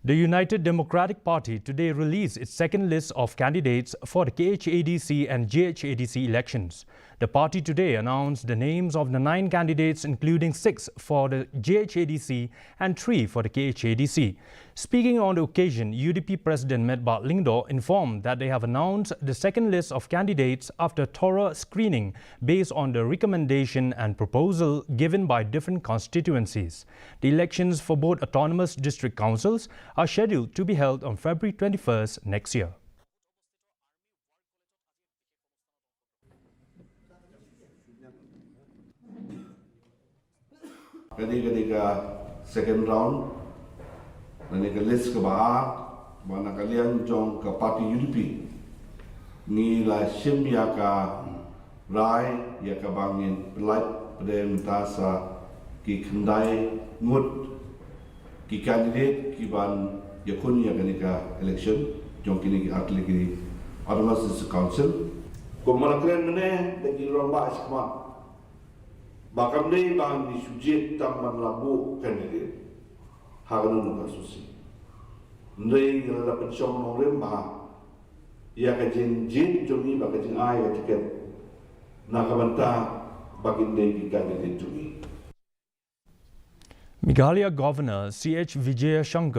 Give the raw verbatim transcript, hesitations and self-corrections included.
The United Democratic Party today released its second list of candidates for the K H A D C and G H A D C elections. The party today announced the names of the nine candidates, including six for the G H A D C and three for the K H A D C. Speaking on the occasion, U D P President Metbah Lyngdoh informed that they have announced the second list of candidates after thorough screening based on the recommendation and proposal given by different constituencies. The elections for both autonomous district councils are scheduled to be held on February twenty-first next year. Kane ka dei ka second round, kane ka list kaba ar, ba na ka liang jong ka party U D P. Ngi la shim ïa ka rai, ïa kaba ngin pyllait pdeng mynta sa ki khyndai ngut ki candidate kiban ïakhun ïa kane ka election jong kine ki artylli ki Autonomous District Council. Kumba la kren mynne da ki rangbah shakhmat, ba kam dei ba ngi shu jied tang ban la buh candidate ha kano kano ka constituency. Hynrei ngi la pynshong nongrim bha ïa ka jingjied jong ngi bad ka jingai ka tiket na ka bynta ba kin dei ki candidate jong ngi. Meghalaya Governor C H Vijayashankar